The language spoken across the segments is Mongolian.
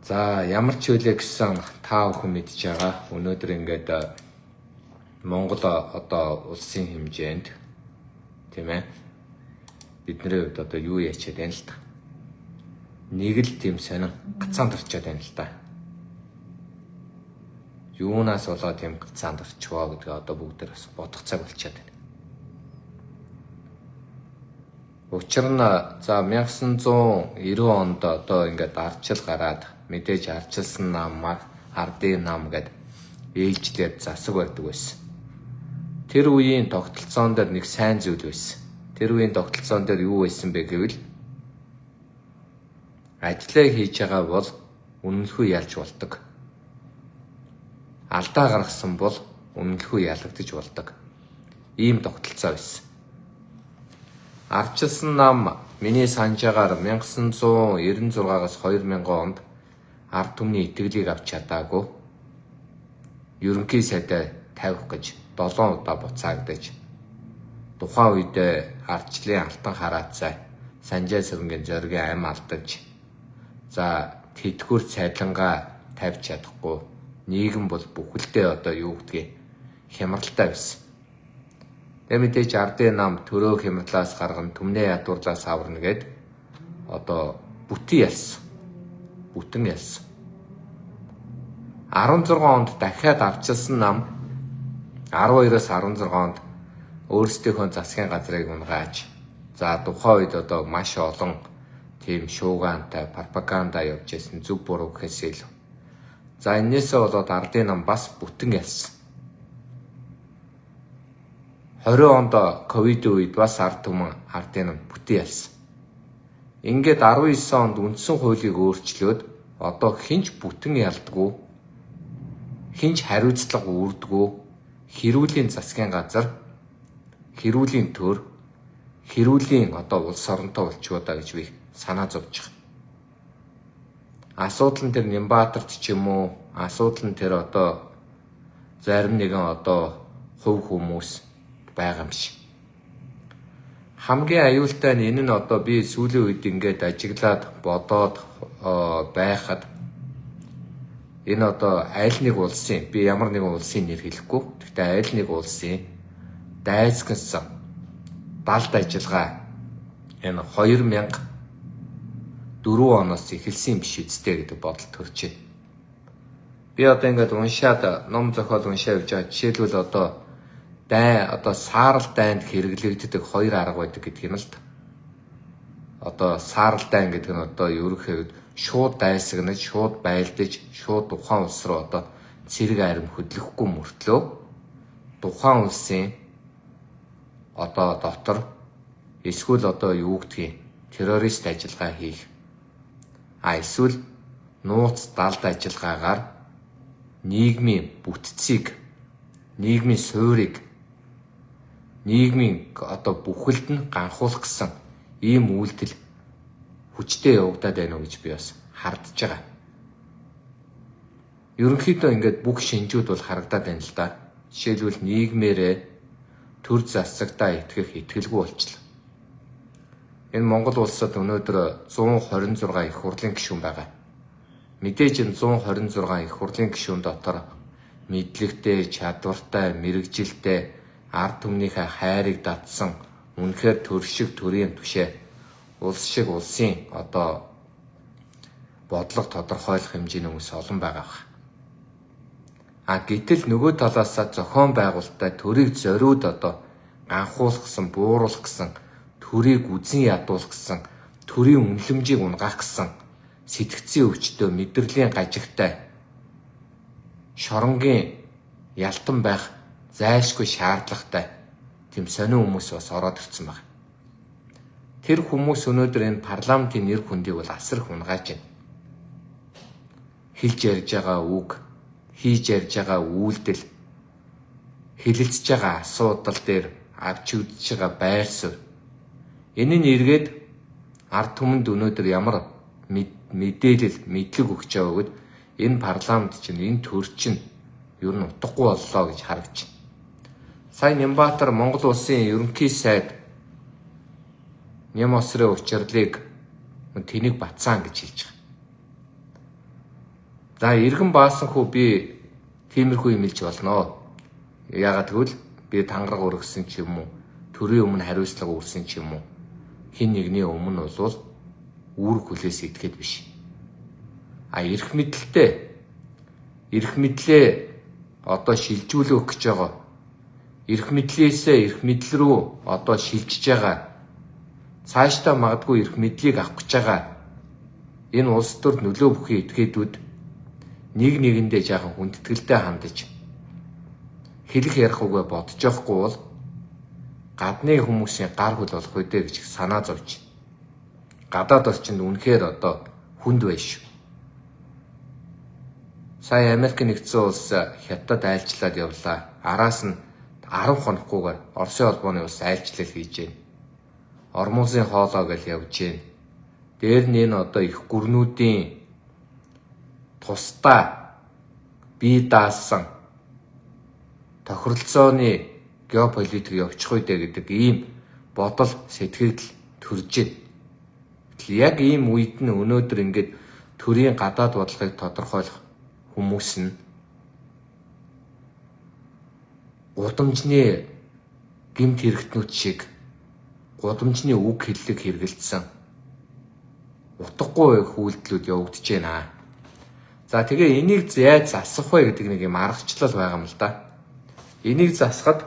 За, ямар ч үлээ гэсэн та бүхэн мэдж байгаа. Өнөөдөр ингээд Монгол одоо улсын хэмжээнд, тийм ээ, бидний хувьд одоо юу яачаад байна л та. Нэг л тийм сонин гацаанд орчоод байна л да. Юунаас болоод тийм гацаанд орчвоо гэдгээ одоо бүгд бас бодох цаг болчиход байна. Учир нь за 1990 онд одоо ингээд ардчил гараад, мэдээж ардчилсан нам, ардын нам гэд ээлжлээд засаг барьдаг байсан. Тэр үеийн тогтолцоон дээр нэг сайн зүйл байсан. Тэр үеийн тогтолцоон дээр юу байсан бэ гэвэл ажлаа хийж байгаа бол үнэлэхүй ялж болдог. Алдаа гаргасан бол үнэлэхүй ялагдаж болдог. Ийм тогтолцоо байсан. Ардчилсан нам миний санаж байгаагаар 1996-аас 2000 онд ард түмний итгэлийг авч чадаагүй. Ерөнхий сайдаа тавих гэж 7 удаа буцаагдаж, тухайн үедээ ардчлалын алтан хараацай Санжаа сэрэнгийн зоригийн ам алдаж, за тэтгэвэр цайлангаа тавьж чадахгүй, нийгэм бол бүхэлдээ одоо юу гэдгийг хямралтай байсан. Тэгээ мэдээж ардын нам төрөө хямралаас гаргана, түмнээ ядуурлаас аварна гэд одоо бүтэн ялсан. Бүтэн ялсан. 16 онд дахиад ардчилсан нам 12-оос 16 онд өөрсдийнхөө засгийн газрыг унгааж, за тухайн үед одоо маш олон тийм шуугаантай пропаганда явж байсан, зөв буруу гэхээс илүү. За, энээсээ болоод ардын нам бас бүтэн ялсан. 20 онд ковид үед бас ард түмэн ардын нам бүтэн ялсан. Ингээд 19 онд үндсэн хуулийг өөрчлөөд одоо хэн ч бүтэн ялдаггүй, хэн ч хариуцлага үүрдэггүй, хэрүүлийн засгийн газар, хэрүүлийн төр, хэрүүлийн одоо улс оронтой болчихоо даа гэж би санаа зовж байгаа. Асуудал нь тэр Нямбатарт ч юм уу, асуудал нь тэр одоо зарим нэгэн одоо хувь хүмүүс байгаа юм шиг. Хамгийн аюултай нь энэ нь одоо би сүүлийн үед ингээд ажиглаад бодоод байхад энэ одоо аль нэг улсын, би ямар нэгэн улсын нэр хэлэхгүй. Гэхдээ аль нэг улсын дайсагнасан далд ажиллагаа энэ 2004 оноос эхэлсэн юм биш үстэй гэдэг бодол төрж байна. Би одоо ингээд уншаад, ном зохиол уншаа явж байгаа. Жишээлбэл, одоо дайн, одоо саарал дайнд хэрэглэгддэг хоёр арга байдаг гэдэг юм л да. Одоо саарал дайн гэдэг нь одоо ерөнхийдөө шууд дайсагнаж, шууд байлдаж, шууд тухайн улс руу одоо цэрэг арми хөдлөхгүй мөртлөө тухайн улсын одоо дотор эсвэл одоо юу гэдгийг террорист ажиллагаа хийх. А эсвэл нууц далд ажиллагаагаар нийгмийн бүтцийг, нийгмийн суурийг, нийгмийн одоо бүхэлд нь ганхуулах гэсэн ийм үйлдэл хүчтэй явагдаад байна уу гэж би бас хардж байгаа. Ерөнхийдөө ингээд бүх шинжүүд бол харагдаад байна л да. Жишээлбэл, нийгмээрээ төр засагдаа итгэх итгэлгүй болчихлоо. Энэ Монгол улсад өнөөдөр 126 их хурлын гишүүн байгаа. Мэдээж энэ 126 их хурлын гишүүн дотор мэдлэгтэй, чадвартай, мэргэжилтэй, ард түмнийхээ хайрыг датсан, үнэхээр төр шиг төрийн түшээ, улс шиг улсын одоо бодлого тодорхойлох хэмжээний хүмүүс олон байгаа бах. А гэтэл нөгөө талаасаа зохион байгуулалттай төрийг зориуд одоо ганхуулах гэсэн, бууруулах гэсэн, төрийг үзэн ядуулах гэсэн, төрийн үнэлэмжийг унгаах гэсэн сэтгэцийн өвчтөө, мэдрэлийн гажигтай, шоронгийн ялтан байх зайлшгүй шаардлагатай тийм сонин хүмүүс бас ороод ирсэн байна. Тэр хүмүүс өнөөдөр энэ парламентын нэр хүндийг бол асар их унгааж байна. Хэлж ярьж байгаа үг, хийж ярьж байгаа үйлдэл, хэлэлцэж байгаа асуудал дээр авч үзэж байгаа байр суурь. Энэ нь эргээд ард түмэнд өнөөдөр ямар мэдээлэл, мэдлэг өгч байгаа гэд энэ парламент чинь, энэ төр чинь ер нь утгагүй боллоо гэж харагдаж байна. Сая Нямбатар Монгол улсын ерөнхий сайд Ням осрын учирлыг тэнэг батсан гэж хэлж байгаа. За иргэн баасан хүү би тиймэрхүү юм хэлж болно. Яагаад гэвэл би тангараг өргөсөн ч юм уу, төрийн өмнө хариуцлага үүрсэн ч юм уу, хин нэгний өмнө бол үүрэг хүлээс идэхэд биш. А эрх мэдэлтэй эрх мэдлээ одоо шилжүүлэх гэж байгаа. Эрх мэдлээсээ эрх мэдэл рүү одоо шилжиж байгаа. Цаашдаа магадгүй эрх мэдлийг авах гэж байгаа. Энэ улс төрд нөлөө бүхий этгээдүүд нэг нэгэндээ жаахан хүндэтгэлтэй хандаж хэлэх ярих үгээ бодож явахгүй бол гадны хүмүүсийн гар хөл болох үедээ гэж санаа зовж. Гадаад орчинд үнэхээр одоо хүнд байж шүү. Сая Америк нэгдсэн улс Хятад айлчлаад явлаа. Араас нь 10 хоноггүйгээр Оросын холбооны улс айлчлал хийж байна. Ормузын хоолоо гэж явж байна. Дээр нь энэ одоо их гүрнүүдийн тусдаа бие даасан тохиролцооны геополитик явчих үедээ гэдэг ийм бодол сэтгэгдэл төрж байна. Гэтэл яг ийм үед нь өнөөдөр ингээд төрийн гадаад бодлогыг тодорхойлох хүмүүс нь гудамжны гэмт хэрэгтнүүд шиг гудамжны үг хэллэг хэрэгэлдсэн утгагүй үйлдэлүүд явагдаж байна. За тэгээ энийг яаж засах вэ гэдэг нэг юм аргачлал байгаа юм л да. Энийг засахад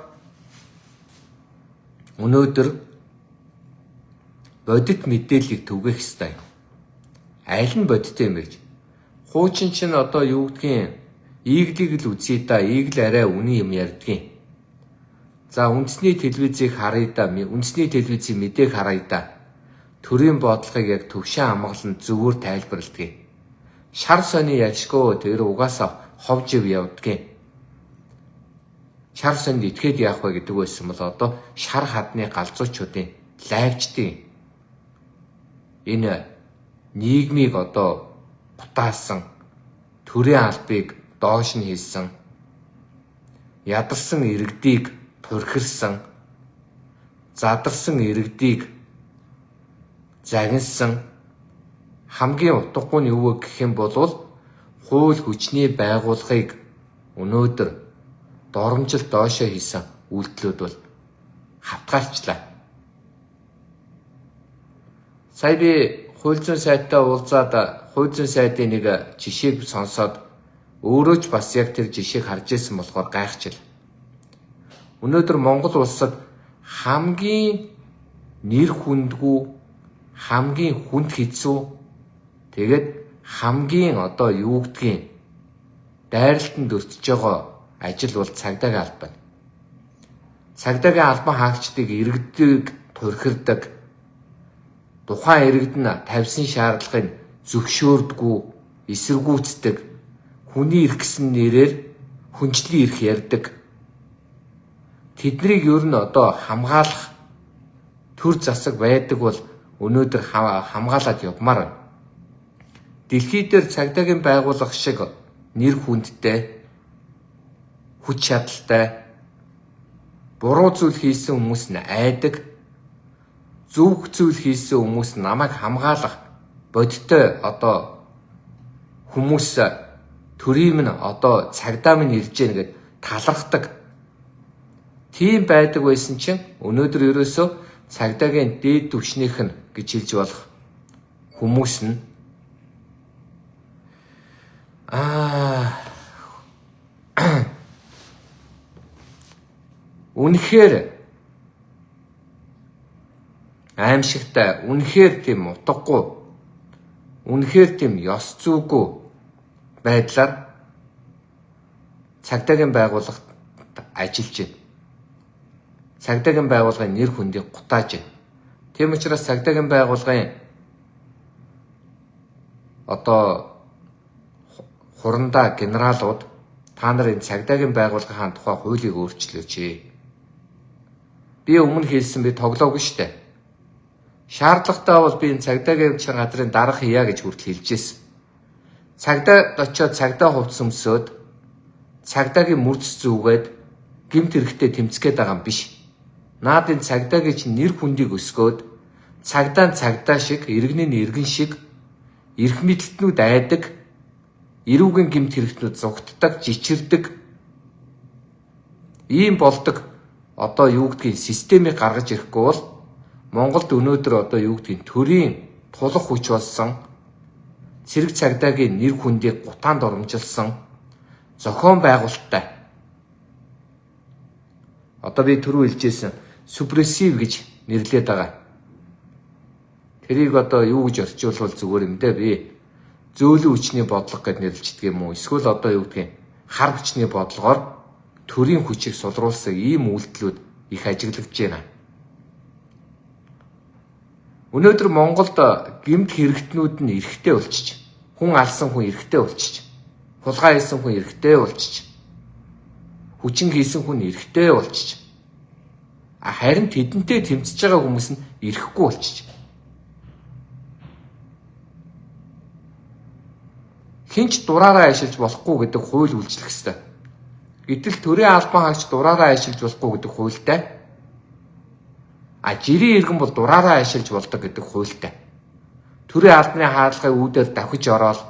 өнөөдөр бодит мэдээллийг түгээх ёстой юм. Аль нь бодиттой юм бэ гэж. Хуучин чинь одоо юу гэдгийг ийглийг л үзье да, ийгл арай үнэн юм ярьдгийн. За үндэсний телевизийг харъя да, үндэсний телевизийн мэдээг харъя да. Төрийн бодлогыг яг төвшин амгалан зөвөр тайлбарладаг. Шар сони ялшгүй тэр угаасаа ховж ив явдгийн. Шар сонд итгээд яах вэ гэдэг байсан бол одоо шар хадны галзуучуудын лайвчдын энэ нийгмийг одоо гутаасан, төрийн албыг доош нь хийсэн, ядарсан иргэдийг пурхирсан, задарсан иргэдийг загинсан хамгийн утгагүй нь юу вэ гэх юм бол хууль хүчний байгууллагыг өнөөдөр доромжил доошоо хийсэн үйлдэлүүд бол хавтгайлчлаа. Сая би хууль зүйн сайдтай уулзаад хууль зүйн сайдын нэг жишээг сонсоод өөрөө ч бас яг тэр жишээг харж ирсэн болохоор гайхчихлаа. Өнөөдөр Монгол улсад хамгийн нэр хүндгүй, хамгийн хүнд хэцүү, тэгээд хамгийн одоо юу гэдгийг дайралтанд өртөж байгаа ажил бол цагдаагийн албан. Цагдаагийн албан хаагчдыг иргэдэг, турхирдаг. Тухайн иргэд нь тавьсан шаардлагыг зөвшөөрдгүү, эсэргүүцдэг, хүний эрх гэсэн нэрээр хүнжлийн эрх ярьдаг. Тэднийг ер нь одоо хамгаалах төр засаг байдаг бол өнөөдөр хамгаалаад явмаар байна. Дэлхий дээр цагдаагийн байгууллага шиг нэр хүндтэй, хүч чадалтай, буруу зүйл хийсэн хүмүүс нь айдаг, зөв зүйл хийсэн хүмүүс намайг хамгаалах бодиттой одоо хүмүүс төрийн минь одоо цагдаа минь ирж гэнэ гэд талархдаг. Тийм байдаг байсан чинь өнөөдөр ерөөсөө цагдаагийн дээд түвшнийх нь гэж хэлж болох хүмүүс нь үнэхээр аимшигтай, үнэхээр тийм утгагүй, үнэхээр тийм ёс зүйгүй байдлаар цагдаагийн байгууллагт ажиллаж байна. Цагдаагийн байгууллагын нэр хүндийг гутааж байна. Тийм учраас цагдаагийн байгууллагын одоо хурандаа генералууд та нар энэ цагдаагийн байгууллагын тухай хуулийг өөрчлөөч. Би өмнө хэлсэн, би тоглоогүй шүү дээ. Шаардлагатай бол би энэ цагдаагийн газрын дарга хийя гэж хүртэл хэлж ирсэн. Цагдаа очиод цагдаа хувцас өмсөөд цагдаагийн мөрдс зүгээд гэмт хэрэгтэй тэмцгээд байгаа юм биш. Наад энэ цагдаагийн чинь нэр хүндийг өсгөөд цагдаа нь цагдаа шиг, иргэний нь иргэн шиг, эрх мэдэлтнүүд айдаг, Эрүүгийн гэмт хэрэгтнүүд зугтдаг, жичирдэг. Ийм болдог одоо юу гэдгийг системийг гаргаж ирэхгүй бол Монголд өнөөдөр одоо юу гэдгийг төрийн тулах хүч болсон, цэрэг цагдаагийн нэр хүндийг гутаанд оромжилсан зохион байгуулалттай. Одоо би түрүү хэлжсэн супрессив гэж нэрлээд байгаа. Тэрийг одоо юу гэж орчуулвал зүгээр юм дээ би. Зөөлөн хүчний бодлого гэд нэрлждэг юм уу? Эсвэл одоо юу гэдгийг хар хүчний бодлогоор төрийн хүчийг сулруулсан ийм үйлдэлүүд их ажиглагдж байна. Өнөөдөр Монголд гэмт хэрэгтнүүд нь эрхтэй болчих. Хүн алсан хүн эрхтэй болчих. Хулгай хийсэн хүн эрхтэй болчих. Хүчин хийсэн хүн эрхтэй болчих. Харин тэдэнтэй тэмцэж байгаа хүмүүс нь эрхгүй болчих. Хинч дураараа ажиллаж болохгүй гэдэг хууль үйлчлэх ёстой. Гэтэл төрийн албан хаагч дураараа ажиллаж болохгүй гэдэг хуультай. А жирийн иргэн бол дураараа ажиллаж болдог гэдэг хуультай. Төрийн албаны хаалгыг үүдээр давхиж ороод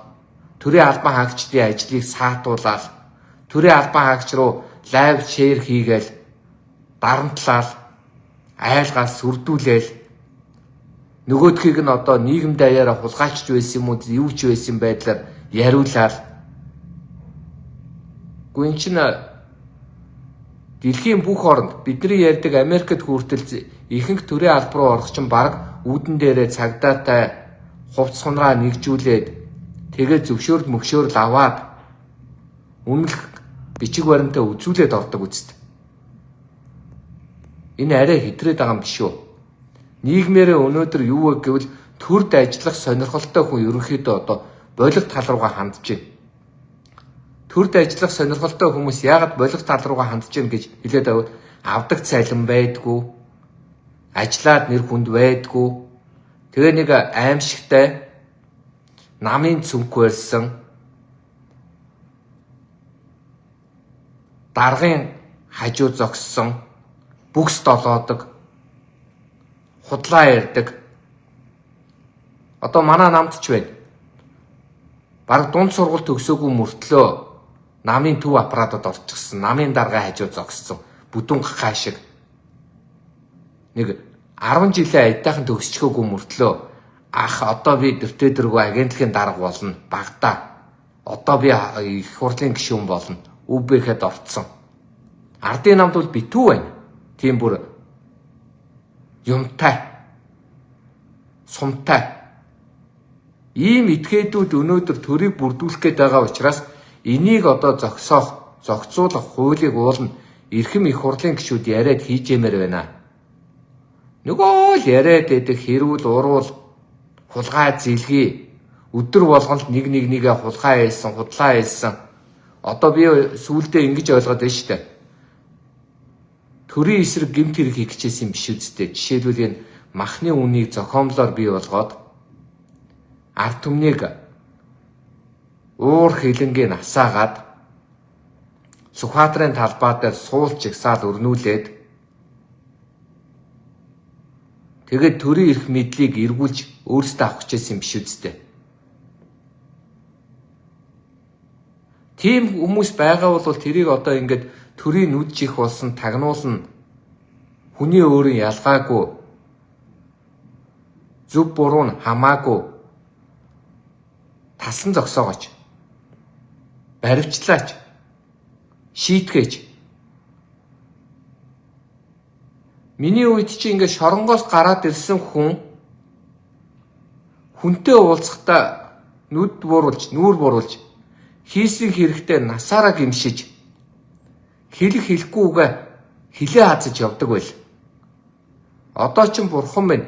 төрийн албан хаагчдын ажлыг саатуулаад төрийн албан хаагч руу лайв шеэр хийгээл дарамтлал айлгаал сүрдүүлээл нөгөөдхийг нь одоо нийгэм даяараа хулгайчж байсан юм уу юу ч байсан байдлаар яриулаад гүн чинь дэлхийн бүх оронд бидний ярьдаг Америкт хүртэл ихэнх төрийн алба руу орох чинь баг үүдэн дээрээ цагдаатай хувцс хунраа нэгжүүлээд тэгээд зөвшөөрөл мөгшөөрөл аваад үнэлэх бичиг баримтаа үзүүлээд ордог үст. Энэ арай хэтрээд байгаа юм биш үү? Нийгмээрээ өнөөдөр юу вэ гэвэл төрд ажиллах сонирхолтой хүн ерөнхийдөө одоо болиг тал руугаа хандж байна. Төрд ажиллах сонирхолтой хүмүүс яагаад болиг тал руугаа хандж байна гэж хэлээд байвал авдаг цалин байдгүй, ажиллаад нэр хүнд байдгүй. Тэгээ нэг аимшигтай намын цүнх барьсан даргын хажуу зогссон бүкс долоодог худлаа ярьдаг. Одоо манай намд ч байна. Бараг дунд сургууль төгсөөгүй мөртлөө намын төв аппаратад орчихсон, намын даргын хажуу зогссон бүдүүн гахаа шиг. Нэг 10 жилийн аятайхан төгсчихөөгүй мөртлөө ах одоо би дөртөө дөрвөө агентлагийн дарга болно багада. Одоо би их хурлын гишүүн болно. ҮБ-хэд орцсон. Ардын намд бол битүү байна. Тийм бүр юмтай. Сумтай. Ийм этгээдүүд өнөөдөр төрийг бүрдүүлэх гээд байгаа учраас энийг одоо зогсоох, зохицуулах хуулийг уулна эрхэм их хурлын гишүүд яриад хийж ямаар байна. Нөгөө л яриад байдаг хэрүүл уруул хулгай зэлгий өдөр болгон л нэг нэгээ хулгай хийсэн, худлаа хийсэн. Одоо би сүүлдээ ингэж ойлгоод байна шүү дээ. Төрийн эсрэг гэмт хэрэг хийх гэжсэн юм биш үсттэй. Жишээлбэл энэ махны үнийг зохиомлоор бий болгоод ард түмнийг уур хилэнгийн асаагаад Сүхбаатарын талбай дээр суулч жагсаал өрнүүлээд тэгээд төрийн эрх мэдлийг эргүүлж өөрсдөө авах гэжсэн юм биш үсттэй. Тийм хүмүүс байгаа бол тэрийг одоо ингээд төрийн нүд чих болсон тагнуулна. Хүний өөрийн ялгаагүй зөв буруу нь хамаагүй тасан зогсоогооч баривчлаач шийтгэж. Миний үед чи ингээд шоронгоос гараад ирсэн хүн хүнтэй уулзахдаа нүд бууруулж нүүр бууруулж хийсэн хэрэгтээ насаараа гимшиж хэлэх хэлэхгүйгээ хилээ хазаж явдаг байл. Одоо ч бурхан минь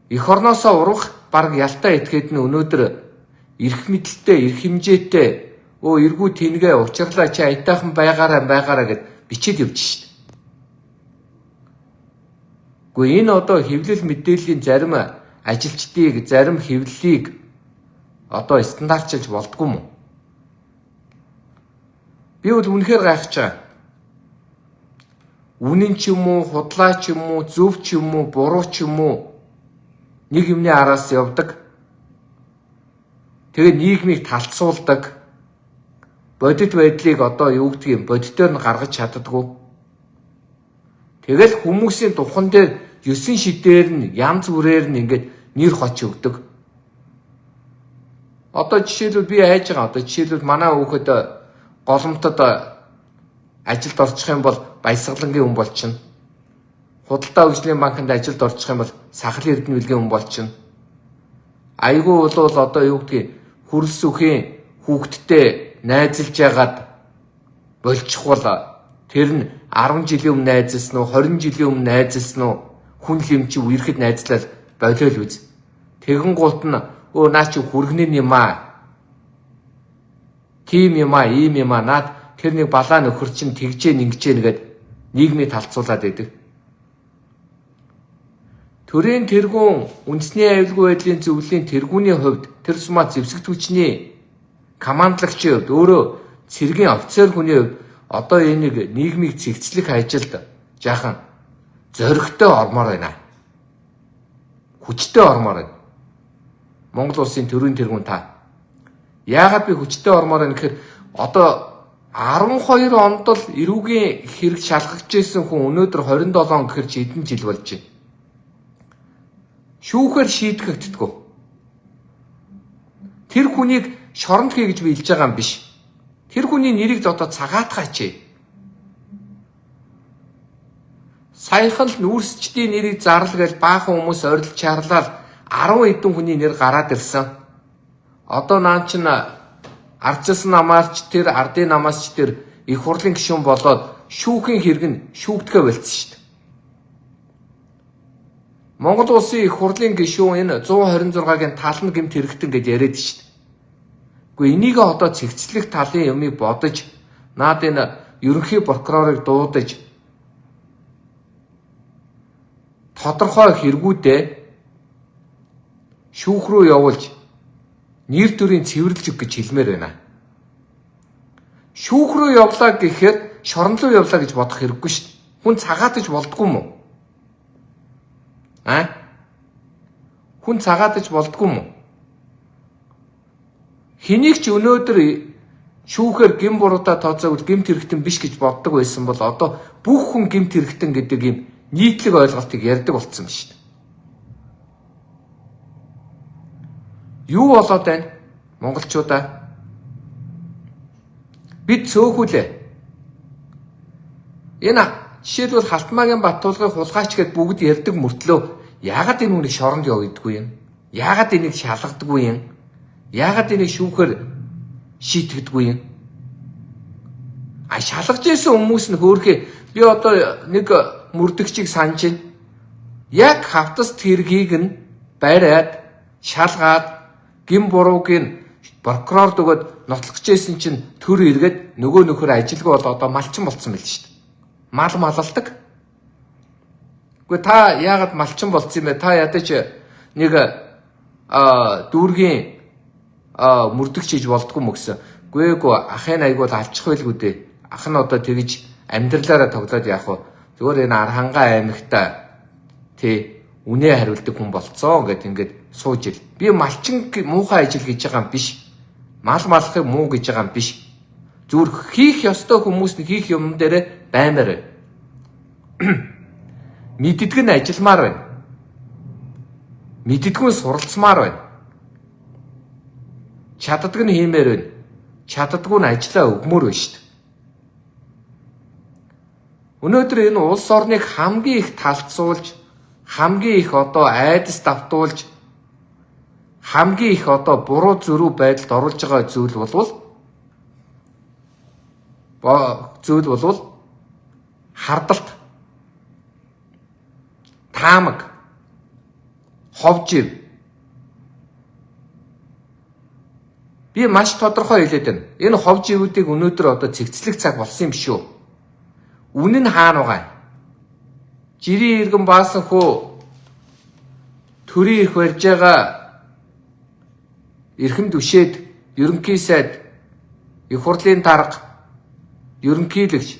эх орноосоо урвах бараг ялтаа итгээд нь өнөөдөр эрх мэдэлтэй, эрх хэмжээтэй өө эргүү тэнгээ учрлаа чи аятайхан байгаараа гэд бичээд явж шít. Гэхдээ энэ одоо хэвлэл мэдээллийн зарим ажилчдыг, зарим хэвлэлийг одоо стандартчилж болдгүй юм уу? Би бол үнэхээр гайхаж байгаа. Үнэн ч юм уу, худлаа ч юм уу, зөв ч юм уу, буруу ч юм уу нэг юмны араас явдаг. Тэгээ нийгмийг талцуулдаг. Бодит байдлыг одоо юу гэдгийг бодитоор нь гаргаж чаддаггүй. Тэгэл хүмүүсийн духан дээр 9 шидээр нь янз бүрээр нь ингээд нэр хоч өгдөг. Одоо жишээлбэл би айж байгаа. Одоо жишээлбэл манай хүүхэд голомтод ажилд орчих юм бол Баясгалангийн хүн болчихно. Худалдаа хөгжлийн банкнд ажилд орчих юм бол Сахал Эрдэнэ билгийн хүн болчихно. Айгүй болвол одоо юу гэдгийг хөрс үхийн хүүхэдтэй найзалж ягаад болчих бол тэр нь 10 жилийн өмнө найзалсан уу, 20 жилийн өмнө найзалсан уу, хүн л юм чи үерхэд найзлал болиол үз. Тэгэн гут нь өө наа чи хүргэнэ юм аа. Тийм юм аа, ийм юм аа. Наад тэр нэг балаа нөхөр чинь тэгжээ нэгжээ нэгэд нийгмийг талцуулаад байдаг. Төрийн тэргүүн үндэсний аюулгүй байдлын зөвлөлийн тэргүүний хувьд тэр сумаа зэвсэг түвшний командлагчийн хувьд өөрөө цэргийн офицер хүний хувьд одоо энэ нэг нийгмийг цэгцлэх ажилд жаахан зоригтой ормоор байна. Хүчтэй ормоор байна. Монгол улсын төрийн тэргүүн та. Яагаад би хүчтэй ормоор байна гэхээр одоо 12 онд л эрүүгийн хэрэг шалгаж исэн хүн өнөөдөр 27 он гэхэр чи хэдэн жил болж байна. Шүүхээр шийтгэгддэггүй. Тэр хүнийг шоронд хий гэж би хэлж байгаа юм биш. Тэр хүний нэрийг одоо цагаатгаач. Саяхан л нүүрсчдийн нэрийг зарл гэж баахан хүмүүс орилж чарлаад 10 хэдэн хүний нэр гараад ирсэн. Одоо наа чин ардчилсан намаарч тэр ардын намаас ч тэр их хурлын гишүүн болоод шүүхийн хэрэг нь шүүгдэхэ болцсон шүү дээ. Монгол улсын их хурлын гишүүн энэ 126-гийн тал нь гэмт хэрэгтэн гэж яриад шүү дээ. Гэхдээ энийг одоо цэгцлэх талын юмыг бодож наад энэ ерөнхий прокурорыг дуудаж тодорхой хэрэгүүдээ шүүх рүү явуулж нэр төрийн цэвэрлж өг гэж хэлмээр байна. Шүүх рүү явлаа гэхээр шорон руу явлаа гэж бодох хэрэггүй шүү дээ. Хүн цагаатаж болдгүй юм уу? А? Хүн цагаатаж болдгүй юм уу? Хэнийг ч өнөөдөр шүүхээр гэм буруудаа тооцоог гэмт хэрэгтэн биш гэж боддог байсан бол одоо бүх хүн гэмт хэрэгтэн гэдэг юм нийтлэг ойлголтыг ярьдаг болсон шүү дээ. Юу болоод байна? Монголчуудаа бид цөөхүүлээ. Энэ жишээлбэл Халтмаагийн Баттулгын хулгайч гэд бүгд ярьдаг мөртлөө яагаад энэ хүнийг шоронд явагддаггүй юм? Яагаад энийг шалгадаггүй юм? Яагаад энийг шүүхээр шийтгдэггүй юм? А шалгаж исэн хүмүүс нь хөөхөө би одоо нэг мөрдөгчийг санаж байна. Яг хавтаст хэргийг нь бариад шалгаад гин бурууг нь прокурорд өгөөд нотлох гэжсэн чинь төр эргээд нөгөө нөхөр ажилгүй бол одоо малчин болцсон байл шүү дээ. Мал малалдаг. Гэхдээ та яагаад малчин болцсон юм бэ? Та ядаж нэг дүүргийн мөрдөгч хийж болдгоо мө гэсэн. Гүй ахын айгуул алчих байлгүй дээ. Ах нь одоо тэгж амьдралаараа тоглоод яах вэ? Зүгээр энэ Архангай аймагта тий үнэ хариулдаг хүн болцоо гэд ингээд сууж ил. Би малчин муухай ажил гэж байгаа юм биш. Мал малахыг муу гэж байгаа юм биш. Зүгээр хийх ёстой хүмүүс нь хийх юм дээрээ баймаар байна. Мэддэг нь ажилламаар байна. Мэддэггүй суралцмаар байна. Чаддаг нь хиймээр байна. Чаддаггүй нь ажиллаа өгмөр байна шүү дээ. Өнөөдөр энэ улс орныг хамгийн их талцуулж, хамгийн их одоо айдас давтуулж, хамгийн их одоо буруу зөрүү байдалд оруулж байгаа зүйл болвол хардалт, таамаг, ховжив. Би маш тодорхой хэлээд байна. Энэ ховживүүдийг өнөөдөр одоо цэгцлэх цаг болсон юм шүү. Үнэн нь хаана байгаа юм? Жирийн иргэн баасан хөө төрийн эрх барьж байгаа эрхэм түшээд ерөнхий сайд, их хурлын дарга, ерөнхийлөгч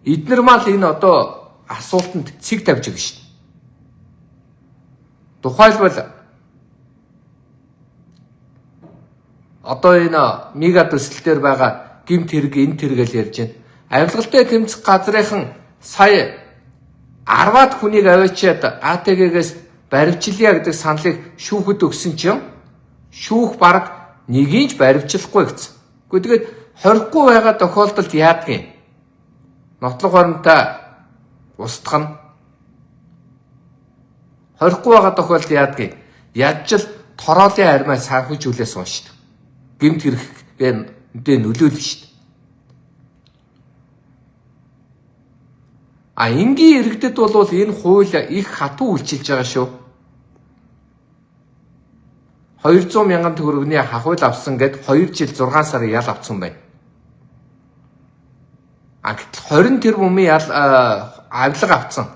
эднэр мал энэ одоо асуултанд цэг тавьж өгнө шүү дээ. Тухайлбал одоо энэ мега төсөл дээр байгаа Гэмт хэрэг энэ тэр гэл ярьж байна. Авилгалтай тэмцэх газрынхан сая 10-аад хүнийг аваачаад АТГ-гээс баривчлая гэдэг саналыг шүүхэд өгсөн чинь шүүх бараг нэгийг ч баривчлахгүй гэсэн. Гэхдээ тэгээд хорихгүй байгаа тохиолдолд яадаг юм? Нотлох хоримтой устгах нь. Хорихгүй байгаа тохиолдолд яадаг юм? Ядчил тороолын армаа санхүүжүүлээс уншдаг. Гэмт хэрэгээ нөлөөлнө шүү дээ. А энгийн иргэдэд бол энэ хууль их хатуу үйлчилж байгаа шүү. 200 мянган төгрөгийн хахуйл авсан гэд 2 жил 6 сар ял авсан байна. А гэтэл 20 тэрбумын ял авилга авсан.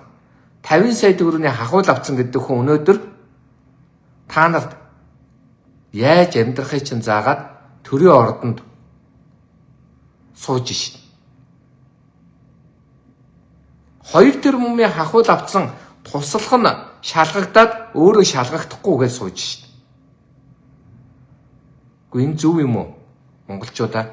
50 сая төгрөгийн хахуйл авсан гэдэг хүн өнөөдөр та нарт яаж амьдрахыг чинь заагаад төрийн ордонд сууж шин. 2 тэрбумын хахуйл авсан туслах нь шалгагдаад өөрөө шалгахдахгүй гэж сууж шин. Үгүй энэ зөв юм уу? Монголчуудаа.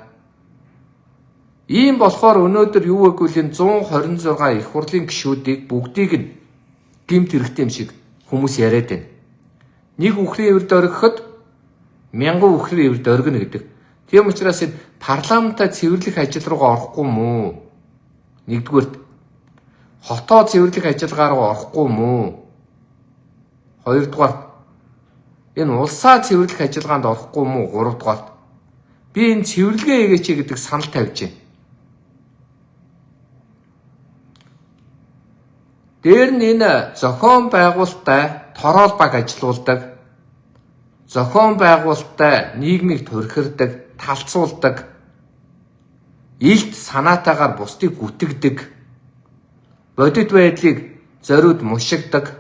Ийм болохоор өнөөдөр юу гэвэл энэ 126 их хурлын гишүүдийг бүгдийг нь гэмт хэрэгтэй юм шиг хүмүүс яриад байна. Нэг үхрийн эврд оргиход мянган үхрийн эврд оргино гэдэг. Тийм учраас энэ парламентаа цэвэрлэх ажил руугаа орохгүй мүү? Нэгдүгээрт хотоо цэвэрлэх ажиллагаа руу орохгүй мүү? Хоёрдугаарт энэ улсаа цэвэрлэх ажиллагаанд орохгүй мүү? Гуравдугаарт би энэ цэвэрлэгээ хийгээч гэдэг санал тавьж байна. Дээр нь энэ зохион байгуулалттай тороол баг ажилуулдаг, зохион байгуулалттай нийгмийг турхирдаг, талцуулдаг, илт санаатаагаар бусдыг гүтгдэг, бодит байдлыг зориуд мушигдаг.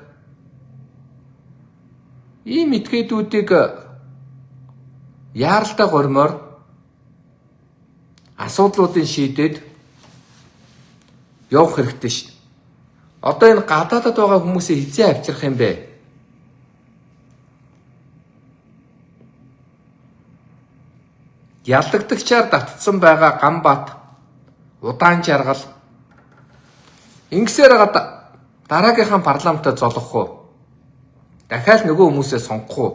Ийм этгээдүүдийг яаралтай гормоор асуудлуудын шийдээд явах хэрэгтэй шүү дээ. Одоо энэ гадаадад байгаа хүмүүсээ хизээ авчрах юм бэ? Ялдагдагчаар татцсан байгаа Ганбат, удаан жаргал ингэсээр дараагийнхаа парламентаа золгох уу? Дахиад нөгөө хүмүүсээ сонгох уу?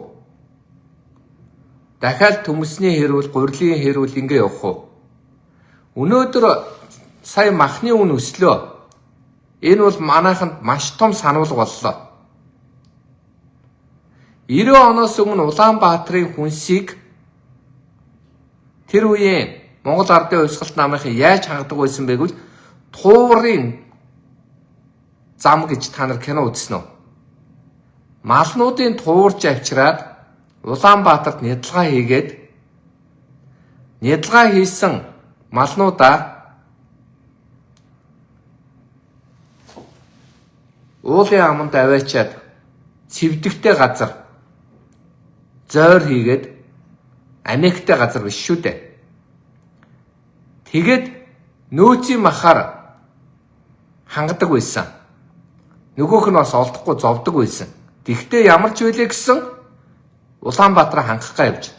Дахиад төмөсний хэрүүл, гурилын хэрүүл ингэ явах уу? Өнөөдөр сая махны үн өслөө. Энэ бол манайханд маш том сануулга боллоо. 90 оноос өмнө Улаанбаатарын хүнсийг тэр үеийн Монгол Ардын Хувьсгалт намынхан яаж хангадаг байсан бэ гэвэл туурын зам гэж та нар кино үзсэн үү? Малнуудын туурж авчираад Улаанбаатарт нядалгаа хийгээд нядалгаа хийсэн малнуудаа уулын аманд аваачаад цэвдэгтэй газар зойр хийгээд Америктэй газар биш шүү дээ. Тэгээд нөөцийн махаар хангадаг байсан. Нөгөөх нь бас олдохгүй зовдөг байсан. Тэгвэл ямар ч байлээ гэсэн Улаанбаатар хангах га явж.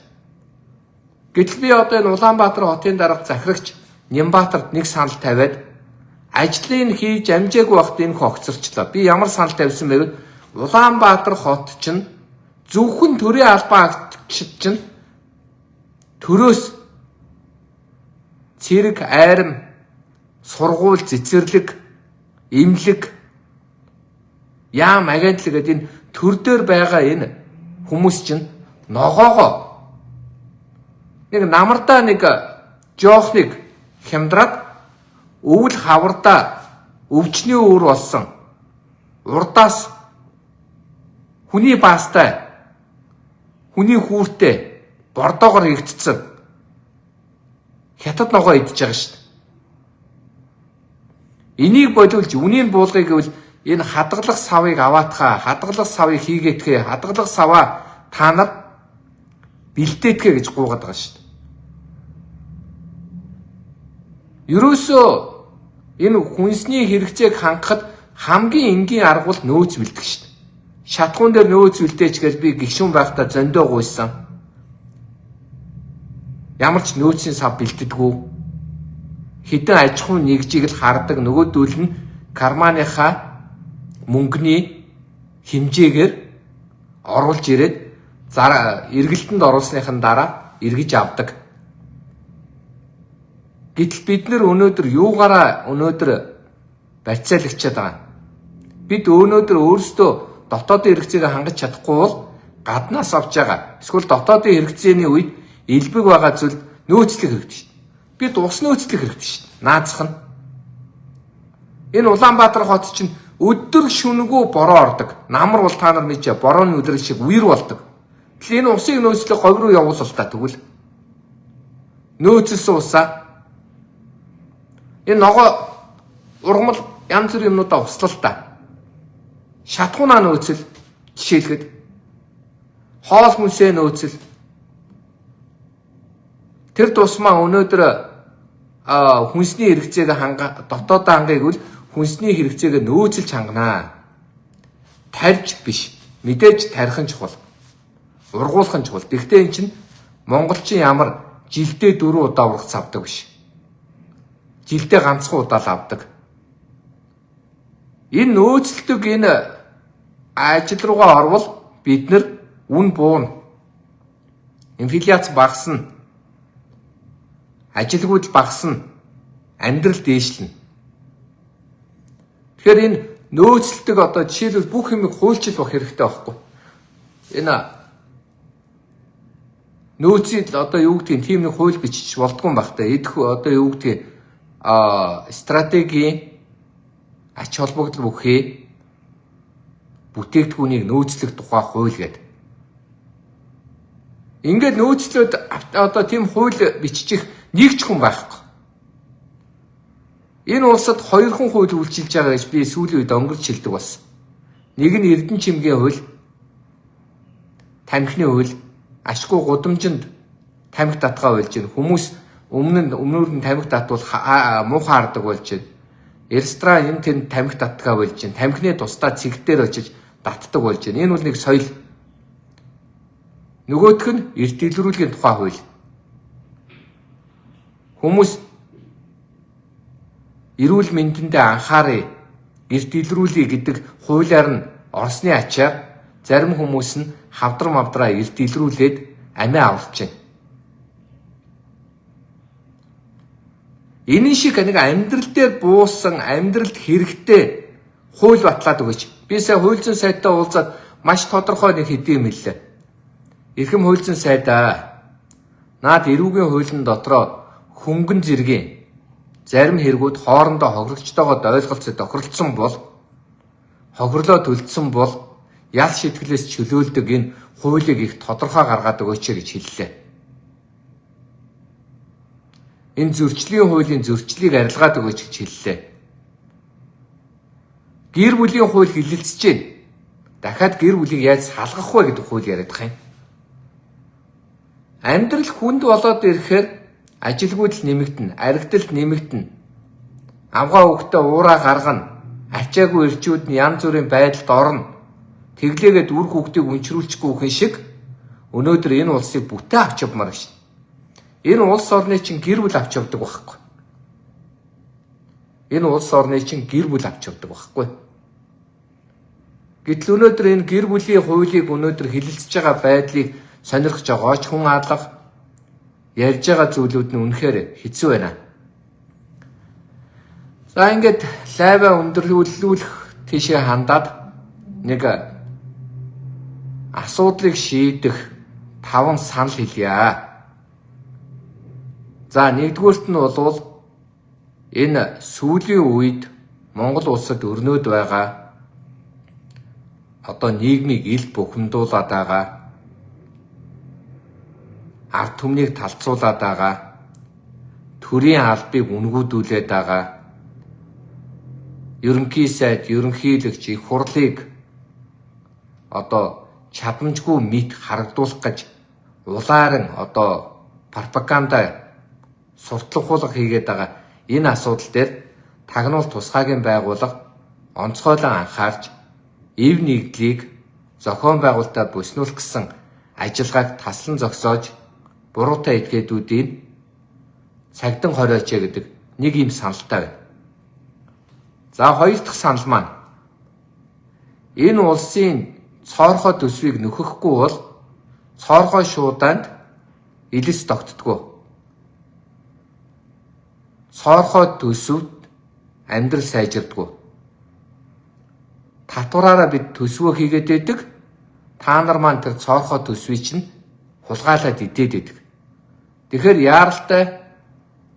Гэтэл би одоо энэ Улаанбаатар хотын дарга захирагч Нямбаатарт нэг санал тавиад ажлыг хийж амжаагүй байхад энэ хогцорчлоо. Би ямар санал тавьсан бэ гэвэл Улаанбаатар хот чинь зөвхөн төрийн албан агчид чинь төрөөс цэрэг, айрам, сургууль, цэцэрлэг, эмнэлэг, яам агентлаг гэдэг энэ төр дээр байгаа энэ хүмүүс чинь ногоогоо нэг намардаа нэг жоохныг хямдраад өвөл хавардаа өвчний өвөр болсон урдаас хүний баастай хүний хүүртэй бордоогоор хийгдсэн хятад ногоо идэж байгаа шүү дээ. Энийг болиулж үнийг буулгая гэвэл энэ хадгалах савыг аваатхаа, хадгалах савыг хийгээтгэе, хадгалах саваа та нар бэлдээтгэе гэж гуугаад байгаа шүү дээ. Ерөөсөө энэ хүнсний хэрэгцээг хангахад хамгийн энгийн арга бол нөөц бэлдэх шүү дээ. Шатхуун дээр нөөц бэлдээч гэж би гişүүн байхдаа зөндөө гуйсан. Ямар ч нөөцийн сав бэлддэггүй. Хэдэн аж ахуйн нэгжийг л хардаг, нөгөөдөл нь карманыхаа мөнгөний хэмжээгээр оруулж ирээд эргэлтэнд оруулсныхан дараа эргэж авдаг. Гэтэл бид нар өнөөдөр юугаараа өнөөдөр барьцаалагчаад байгаа. Бид өнөөдөр өөрсдөө дотоодын хэрэгцээгээ хангаж чадахгүй бол гаднаас авч байгаа. Эсвэл дотоодын хэрэгцээний үед элбэг байгаа зүйлд нөөцлөх хэрэгтэй шүү дээ. Бид ус нөөцлөх хэрэгтэй шүү дээ. Наазах нь. Энэ Улаанбаатар хот чинь өдөр шөнөгүй бороо ордог. Намар бол та нар мэдээ борооны үлрэл шиг үер болдог. Тэгэхээр энэ усыг нөөцлөх говь руу явуул та тэгвэл нөөцлсөн усаа энэ ногоо ургамал янз бүрийн юмнуудаа услал та. Шатхуунаа нөөцөл жишээлхэд хоол хүнсээ нөөцөл. Тэр тусмаа өнөөдөр хүнсний хэрэгцээг ханга дотоодоо хангахыг бол хүнсний хэрэгцээгээ нөөцөлж ханганаа. Тарьж биш. Мэдээж тарих нь чухал. Ургуулах нь чухал. Гэхдээ эн чинь монголчин ямар жилдээ 4 удаа ургац авдаг биш. Жилдээ ганцхан удаа л авдаг. Энэ нөөцлөдөг энэ ажил руугаа орвол бид нар үн бууна. Инфляц багасна. Ажилгүйдэл багасна. Амьдрал дээшлэнэ. Тэгэхээр энэ нөөцлөдөг одоо жишээлбэл бүх юмыг хуульчил байх хэрэгтэй байхгүй. Энэ нөөцийн одоо юу гэдгийг тийм нэг хууль бичиж болдгоо юм байх та. Эдх одоо юу гэдгийг стратегийн ач холбогдол бүхий бүтээгдэхүүнийг нөөцлөх тухай хууль гэдэг. Ингээд нөөцлөөд одоо тийм хууль биччих нэг ч хүн байхгүй. Энэ улсад хоёрхан хууль үйлчилж байгаа гэж би сүүлийн үед онгорч хэлдэг болсон. Нэг нь Эрдэнэ чимгийн хууль, тамхины хууль, ашгүй гудамжинд тамхи татгаа болж байна. Хүмүүс өмнөр нь тамхи татвал муухай хардаг болж байна. Ресторан энэ тэнд тамхи татгаа болж байна. Тамхины тусдаа цэг дээр очиж татдаг болж байна. Энэ бол нэг соёл. Нөгөөх нь эрт дэлгэрүүлгийн тухай хууль. Хүмүүс эрүүл мэндэндээ анхааръя, эрт дэлгэрүүлье гэдэг хуулиар нь орсны ачаар зарим хүмүүс нь хавдар мавдраа эрт дэлгэрүүлээд амиа аварч байна. Энэ шиг нэг амьдрал дээр буусан, амьдралд хэрэгтэй хууль батлаад өгөөч. Би сая хууль зүйн сайдтай уулзаад маш тодорхой нэг хэдийн юм хэллээ. Эрхэм хууль зүйн сайдаа, наад эрүүгийн хуулийн дотроо хөнгөн зэргийн зарим хэрэгүүд хоорондоо хохирогчтойгоо ойлголцоо тохиролцсон бол хохирлоо төлдсөн бол ял шитгэлээс чөлөөлдөг энэ хуулийг их тодорхой гаргаад өгөөч гэж хэллээ. Энэ зөрчлийн хуулийн зөрчлийг арилгаад өгөөч гэж хэллээ. Гэр бүлийн хууль хилэлцэж байна. Дахиад гэр бүлийг яаж салгах вэ гэдэг хууль яриад байгаа юм. Амьдрал хүнд болоод ирэхээр ажилгүйдэл нэмэгдэнэ, аригдалт нэмэгдэнэ. Авгаа хөвгтөө уураа гаргана. Ачаагүй ирчүүд нь янз бүрийн байдалд орно. Тэглээгээд үр хүүхдийг үнчрүүлчихгүй хүн шиг өнөөдөр энэ улсыг бүтэн авч явмаар гэж. Энэ улс орны чинь гэр бүл авч явдаг байхгүй. Энэ улс орны чинь гэр бүл авч явдаг байхгүй. Гэтэл өнөөдөр энэ гэр бүлийн хуулийг өнөөдөр хилэлцэж байгаа байдлыг сонирхож байгаа ч хүн алга ярьж байгаа зүйлүүд нь үнэхээр хэцүү байна. За ингээд лайваа өндөрлүүлэх тийшээ хандаад нэг асуудлыг шийдэх 5 санал хэлье. За нэгдүгüүрт нь болвол энэ сүүлийн үед Монгол улсад өрнөд байгаа одоо нийгмийг ил бухимдуулаад байгаа, ард түмнийг талцуулаад байгаа, төрийн албыг үнгүүдүүлээд байгаа, ерөнхий сайд, ерөнхийлөгч их хурлыг одоо чадамжгүй мэт харагдуулах гэж улааран одоо пропаганда сурталхуулга хийгээд байгаа энэ асуудал дээр тагнуул тусгаагийн байгууллага онцгойлон анхаарч эв нэгдлийг зохион байгуулалтаа бүснүүлэх гэсэн ажиллагааг таслан зогсоож буруутай этгээдүүдийг цагдан хориоч гэдэг Нэг юм саналтай байна. За хоёр дахь санал маань энэ улсын цоорхой төсвийг нөхөхгүй бол цоорхой шуудаанд элс тогтдгоо. Цоорхой төсөвд амьдрал сайжирдгүү. Татвараараа бид төсвөө хийгээд байдаг. Та нар маань тэр цоорхой төсвийг чинь хулгайлаад идээд байдаг. Тэгэхээр яаралтай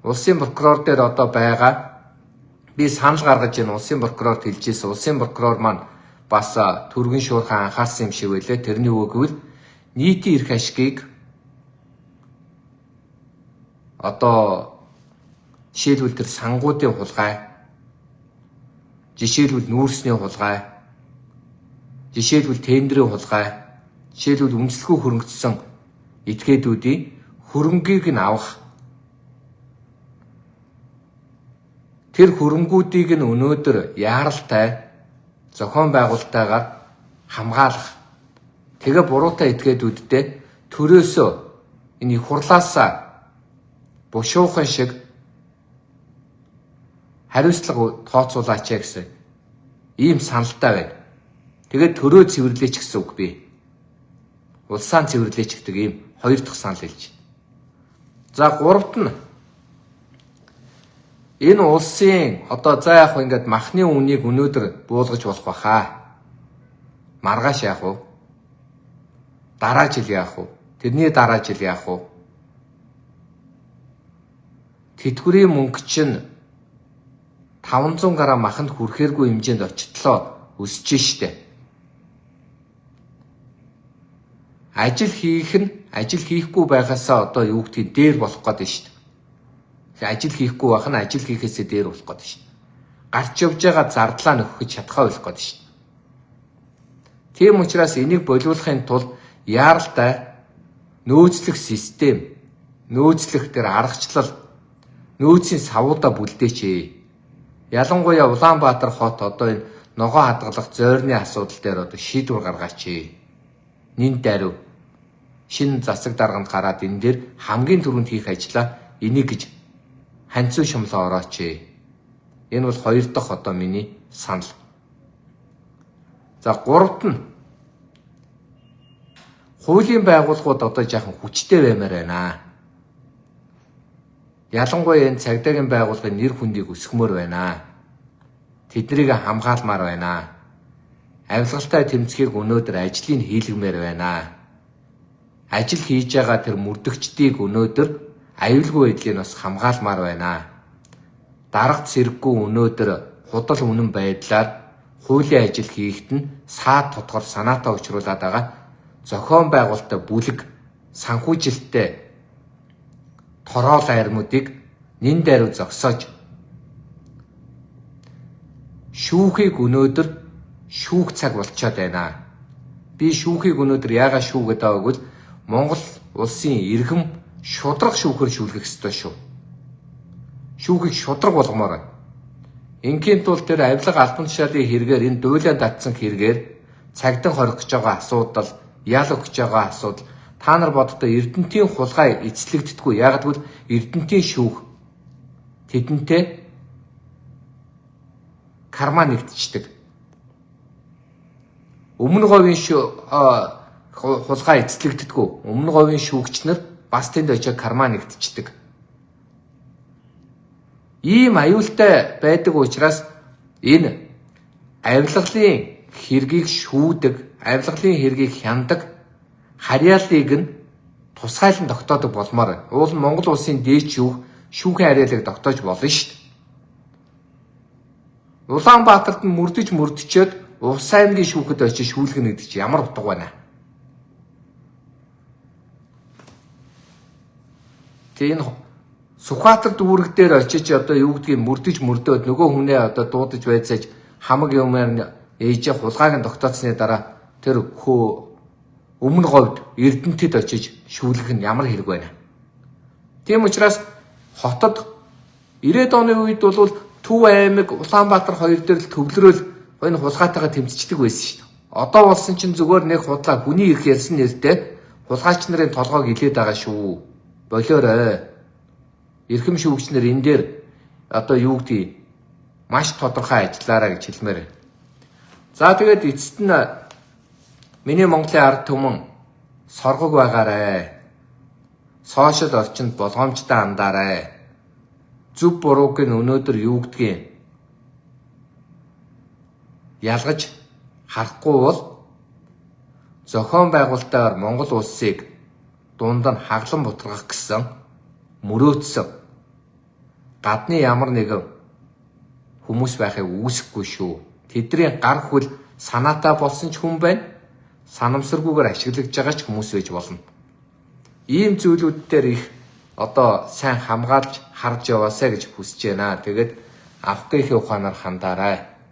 улсын прокурор дээр одоо байгаа би санал гаргаж энэ улсын прокурорт хэлж ирсэн. Улсын прокурор маань бас түргэн шуурхай анхаарсан юм шиг байлээ. Тэрний үг гэвэл нийтийн эрх ашгийг одоо жишээлбэл тэр сангуудын хулгай, жишээлбэл нүүрсний хулгай, жишээлбэл тендрийн хулгай, жишээлбэл үндэслэхүй хөрөнгөцсөн этгээдүүдийн хөрөнгийг нь авах. Тэр хөрөнгүүдийг нь өнөөдөр яаралтай зохион байгуулалтайгаар хамгаалах. Тэгээ буруутай этгээдүүддээ төрөөсөө энэ их хурлаасаа бушуухан шиг хариуцлага тооцоолаач гэсэн ийм саналтай байна. Тэгээд төрөө цэвэрлээч гэсэн үг би. Улсаан цэвэрлээч гэдэг ийм хоёр дахь санал хэлж. За гуравт нь энэ улсын одоо за яг ингээд махны үнийг өнөөдөр буулгаж болох баха. Маргааш яах вэ? Дараа жил яах вэ? Тэрний дараа жил яах вэ? Тэтгэврийн мөнгө чинь 500 г маханд хүрэхээргүй хэмжээнд очтлоо өсөж штэ. Ажил хийх нь ажил хийхгүй байхасаа одоо юу гэдгийг дээр болох гээд штэ. Ажил хийхгүй байх нь ажил хийхээсээ дээр болох гээд штэ. Гарч явж байгаа зардлаа нөхөх чадхаа болох гээд штэ. Тийм учраас энийг болиулахын тулд яаралтай нөөцлөх систем, нөөцлөх тэр аргачлал, нөөцийн савуудаа бүлдээч. Ялангуяа Улаанбаатар хот одоо энэ ногоо хадгалах зойрны асуудал дээр одоо шийдвэр гаргаач. Нин даруй шинэ засаг дарганд гараад энэ дээр хамгийн түрүүнд хийх ажлаа энийг гэж ханцуу шумлаа орооч. Энэ бол хоёр дахь одоо миний санал. За гуравт нь хуулийн байгууллагууд одоо жаахан хүчтэй баймаар байна. Ялангуяа энэ цагдаагийн байгууллагын нэр хүндийг өсгмөр байна. Тэднийг хамгаалмаар байна. Авилгалтай тэмцэхийг өнөөдөр ажлыг хийлгэмээр байна. Ажил хийж байгаа тэр мөрдөгчдийг өнөөдөр аюулгүй байдлыг бас хамгаалмаар байна. Дарга цэрэггүй өнөөдөр худал үнэн байдлаар хуулийн ажил хийхэд нь саад тодгор санаатай учруулад байгаа зохион байгуулалттай бүлэг санхүүжилттэй тороол армуудыг нин даруй зогсоож шүүхийг өнөөдөр шүүх цаг болчоод байна. Би шүүхийг өнөөдөр яагаад шүү гэдэг байгааг бол Монгол улсын иргэм шудраг шүүхээр шүүлгэх ёстой шүү. Шүүхийг шудраг болгомоор байна. Ингийн тул тэр авилга албан тушаалын хэрэгээр энэ дуулиан татсан хэрэгээр цагдан хорих гэж байгаа асуудал, ял өгч байгаа асуудал та нар боддоо Эрдэнтийн хулгай эцлэгддэггүй. Яг гэвэл Эрдэнтийн шүүх тэдэнтэй карма нэгтчдэг. Өмнө говийн хулгай эцлэгддэггүй. Өмнө говийн шүүгч нар бас тэнд очиж карма нэгтчдэг. Ийм аюултай байдаг учраас энэ авилгалын хэргийг шүүдэг, авилгалын хэргийг хяндаг харьяаллыг нь тусгайлан тогтоодог болмоор. Уул нь Монгол улсын дээд шүүх шүүхийн харьяалыг тогтоож болно шүү дээ. Улаанбаатарт нь мөрдөж мөрдөчөөд Увс аймгийн шүүхэд очиж шүүлгэнэ гэдэг чинь ямар утга байна? Тэгээ энэ Сүхбаатар дүүрэг дээр очиж одоо юу гэдгийг мөрдөж мөрдөөд нөгөө хүнээ одоо дуудаж байцааж хамаг юмар ээжээ хулгайг нь тогтооцсны дараа тэр хөө өмнө говьд Эрдэнэтэд очиж шүүлгэх нь ямар хэрэг байна? Тийм учраас хотод 90-ад оны үед бол Төв аймаг Улаанбаатар хоёр дээр л төвлөрөөл энэ хулгайтайгаа тэмцчихдэг байсан шүү дээ. Одоо болсон чинь зүгээр нэг худлаа хүний ирэх ярьсан нэртэй хулгайч нарын толгойг илээд байгаа шүү. Болоорой. Эрхэм шүүгч нар энэ дээр одоо юу гэдгийг маш тодорхой ажиллаарай гэж хэлмээр байна. За тэгээд эцэст нь миний Монголын ард түмэн соргог байгаарэ. Сошиал орчинд болгоомжтой андаарай. Зөв бурууг нь өнөөдөр юу гэдгийг ялгаж харахгүй бол зохион байгуулалтаар Монгол улсыг дунд нь хаглан бутаргах гэсэн мөрөөдсөн гадны ямар нэгэн хүмүүс байхыг үүсэхгүй шүү. Тэдний гар хөл санаатай болсон ч хүн байна. Санамсаргүйгээр ашиглаж байгаа ч хүмүүс байж болно. Ийм зүйлүүд дээр их одоо сайн хамгаалж харж яваасай гэж хүсэж байна. Тэгээд авах гэх ухаанаар хандаарай.